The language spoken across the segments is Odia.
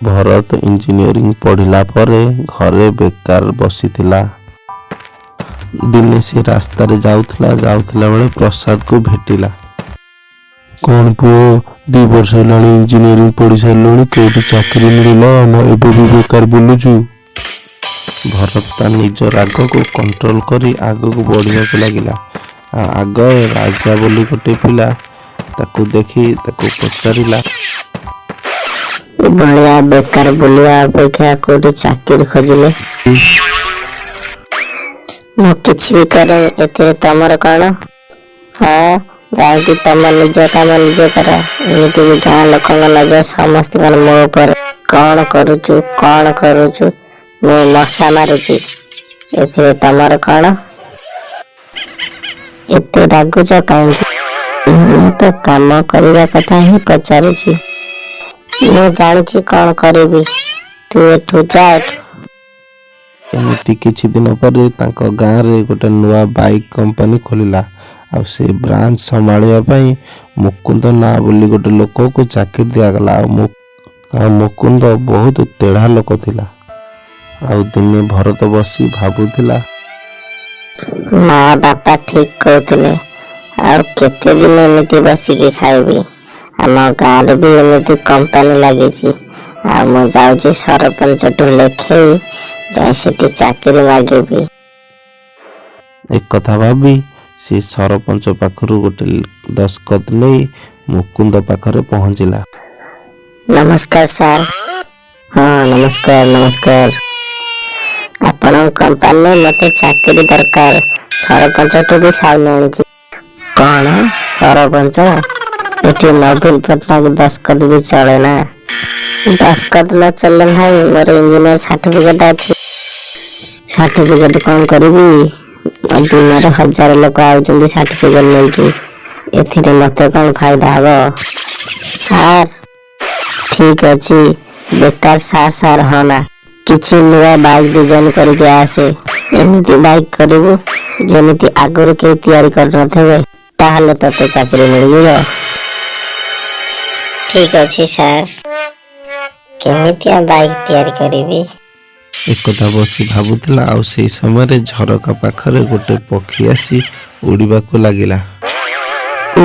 ଭରତ ଇଞ୍ଜିନିୟରିଂ ପଢ଼ିଲା ପରେ ଘରେ ବେକାର ବସିଥିଲା। ଦିନେ ସେ ରାସ୍ତାରେ ଯାଉଥିଲା। ଯାଉଥିଲା ବେଳେ ପ୍ରସାଦକୁ ଭେଟିଲା। କଣ ପୁଅ, 2 ବର୍ଷ ହେଲାଣି ଇଞ୍ଜିନିୟରିଂ ପଢି ସାରିଲୁଣି, କୋଉଠି ଚାକିରି ମିଳିଲା ନା ଏବେ ବି ବେକାର ବୁଲୁଛୁ? ଭରତ ତା ନିଜ ରାଗକୁ କଣ୍ଟ୍ରୋଲ କରି ଆଗକୁ ବଢ଼ିବାକୁ ଲାଗିଲା। ଆଉ ଆଗ ରାଜା ବୋଲି ଗୋଟେ ପିଲା ତାକୁ ଦେଖି ତାକୁ ପଚାରିଲା, ଏଭଳିଆ ବେକାର ବୁଲିବା ଅପେକ୍ଷା କୋଉଠି ଚାକିରି ଖୋଜିଲେ। ମୁଁ କିଛି ବି କରେ, ଏଥିରେ ତମର କଣ? ହଁ, ଯାଇକି ତମ ନିଜ କାମ ନିଜେ କର। ଏମିତି ବି ଗାଁ ଲୋକଙ୍କ ନଜର ସମସ୍ତଙ୍କର ମୋ ଉପରେ। କଣ କରୁଛୁ, କଣ କରୁଛୁ? ମୁଁ ମଶା ମାରୁଛି, ଏଥିରେ ତମର କଣ? ଏତେ ରାଗୁଛ କାହିଁକି? ମୁଁ ତ କାମ କରିବା କଥା ହିଁ ପଚାରୁଛି। ମୁଁ ଜାଣିଛି କଣ କରିବି, ତୁ ଏଠୁ ଯା ଏଠୁ। ଏମିତି କିଛି ଦିନ ପରେ ତାଙ୍କ ଗାଁରେ ଗୋଟେ ନୂଆ ବାଇକ୍ କମ୍ପାନୀ ଖୋଲିଲା। ଆଉ ସେ ବ୍ରାଞ୍ଚ ସମ୍ଭାଳିବା ପାଇଁ ମୁକୁନ୍ଦ ନା ବୋଲି ଗୋଟେ ଲୋକକୁ ଚାକିରି ଦିଆଗଲା। ଆଉ ମୁକୁନ୍ଦ ବହୁତ ତେଢ଼ା ଲୋକ ଥିଲା। ଆଉ ଦିନେ ଭରତ ବସି ଭାବୁଥିଲା, ମା ବାପା ଠିକ କହୁଥିଲେ। ଆଉ କେତେ ଦିନ ଏମିତି ବସିକି ଖାଇବି? ଆମ ଗାଁରେ ବି ଏମିତି କମ୍ପାନୀ ଲାଗିଛି। ଆଉ ମୁଁ ଯାଉଛି ସରପଞ୍ଚଠୁ ଲେଖେଇ ଯାଇ ସେଠି ଚାକିରି ମାଗିବି। ଏକଥା ଭାବି ସେ ସରପଞ୍ଚ ପାଖରୁ ଗୋଟେ ଦସ୍ତଖତ ନେଇ ମୁକୁନ୍ଦ ପାଖରେ ପହଞ୍ଚିଲା। ନମସ୍କାର ସାର୍। ହଁ, ନମସ୍କାର ନମସ୍କାର। ଆପଣଙ୍କ କମ୍ପାନୀରେ ମୋତେ ଚାକିରି ଦରକାର। ସରପଞ୍ଚଠୁ ବି ସାଇନ୍ ଆଣିଛି। କଣ ସରପଞ୍ଚ? ଏଠି ନବୀନ ପଟ୍ଟନାୟକ ଦସ୍ତଖତ ବି ଚଳେ ନା? ଦସ୍ତଖତ ନ ଚଳିଲେ ନାହିଁ, ମୋର ଇଞ୍ଜିନିୟର ସାର୍ଟିଫିକେଟ ଅଛି। ସାର୍ଟିଫିକେଟ କଣ କରିବି? ଦିନରେ ହଜାରେ ଲୋକ ଆଉଛନ୍ତି ସାର୍ଟିଫିକେଟ ନେଇକି। ଏଥିରେ ମତେ କଣ ଫାଇଦା ହବ ସାର୍? ଠିକ ଅଛି, ବେକାର ସାର୍ ସାର୍ ହନା। କିଛି ନୂଆ ବାଇକ୍ ଡିଜାଇନ କରିକି ଆସେ। ଏମିତି ବାଇକ୍ କରିବୁ ଯେମିତି ଆଗରୁ କେହି ତିଆରି କରିନଥିବେ, ତାହେଲେ ତତେ ଚାକିରି ମିଳିଯିବ। ଠିକ ଅଛି ସାର୍। କେମିତିଆ ବାଇକ୍ ତିଆରି କରିବି? ଏକଥା ବସି ଭାବୁଥିଲା, ଆଉ ସେଇ ସମୟରେ ଝରକା ପାଖରେ ଗୋଟେ ପକ୍ଷୀ ଆସି ଉଡ଼ିବାକୁ ଲାଗିଲା।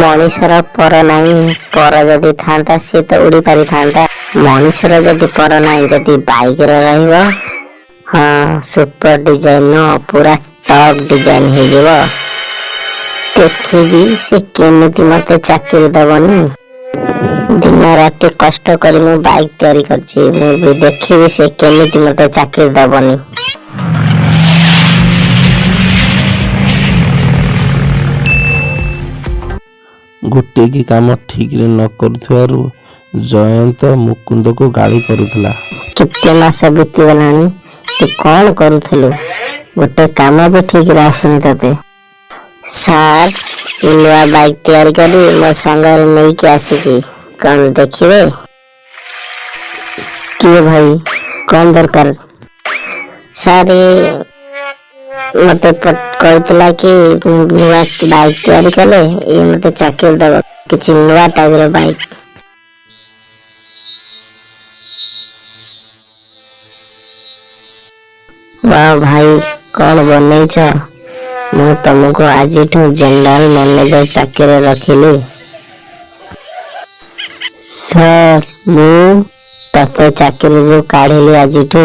ମଣିଷର ପର ନାହିଁ। ପର ଯଦି ଥାନ୍ତା, ସିଏ ତ ଉଡ଼ି ପାରିଥାନ୍ତା। ମଣିଷର ଯଦି ପର ନାହିଁ, ଯଦି ବାଇକର ରହିବ? ହଁ, ସୁପର ଡିଜାଇନ, ପୁରା ଟପ୍ ଡିଜାଇନ ହେଇଯିବ। ଦେଖିବି ସେ କେମିତି ମତେ ଚାକିରି ଦବନି। ଦିନ ରାତି କଷ୍ଟ କରି ମୁଁ ବାଇକ୍ ତିଆରି କରିଛି। ମୁଁ ବି ଦେଖିବି ସେ କେମିତି ମତେ ଚାକିରି ଦବନି। ଗୋଟିଏ କି କାମ ଠିକରେ ନ କରୁଥିବାରୁ ଜୟନ୍ତ ମୁକୁନ୍ଦକୁ ଗାଳି କରୁଥିଲା। କେତେ ମାସ ବିତିଗଲାଣି, ତୁ କଣ କରୁଥିଲୁ? ଗୋଟେ କାମ ବି ଠିକରେ ଆସୁନି ତତେ। ସାର୍, ମୁଁ ନୂଆ ବାଇକ୍ ତିଆରି କରି ମୋ ସାଙ୍ଗରେ ନେଇକି ଆସିଛି, କଣ ଦେଖିବେ? କିଏ ଭାଇ, କଣ ଦରକାର? ସାର୍, ଇଏ ମତେ କହିଥିଲା କି ମୁଁ ନୂଆ ବାଇକ୍ ତିଆରି କଲେ ଇଏ ମତେ ଚାକିରି ଦବ। କିଛି ନୂଆ ଟାଇପର ବାଇକ୍। ବା ଭାଇ, କଣ ବନେଇଛ! ମୁଁ ତମକୁ ଆଜିଠୁ ଜେନେରାଲ ମ୍ୟାନେଜର ଚାକିରି ରଖିଲି। ସାର୍, ମୁଁ ତତେ ଚାକିରିରୁ କାଢିଲି ଆଜିଠୁ।